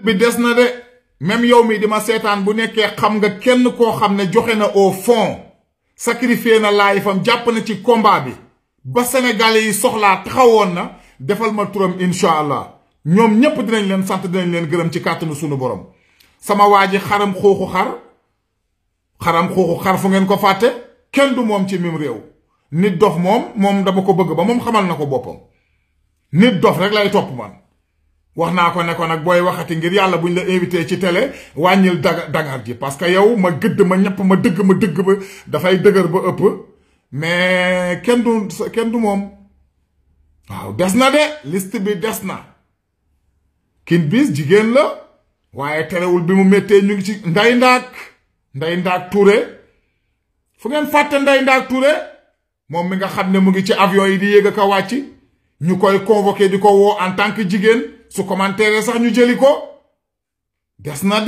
bi des na de même yow mi di ma seetaan bu nekkee xam nga kenn koo xam ne joxe na au fond sacrifié na laayifam jàpp na ci combat bi ba sénégalais yi soxlaa taxawoon na defal ma turam incha allah ñoom ñépp dinañ leen sant dinañ leen gërëm ci kàttanu sunu borom sama waa ji xaram xuuxu xar fu ngeen ko fàtte kenn du moom ci mim réew nit dof moom dama ko bëgg ba moom xamal na ko boppam nit dof rek lay topp man wax naa ko ne ko nag booy waxati ngir yàlla buñ la invité ci télé wàññil dangar ji parce que yow ma gëdd ma ñepp ma dëgg ba dafay dëgër ba ëpp mais kenn du moom waaw des na de liste bi des na Queen Biz jigéen la waaye terewul bi mu méttee ñu ngi ci Ndeye Ndack Touré fu ngeen fàtte Ndeye Ndack Touré moom mi nga xam ne mu ngi ci avion yi di yéeg ak a wàcc ñu koy convoqué di ko woo en tant que jigéen su commentaire sax ñu jëli ko des na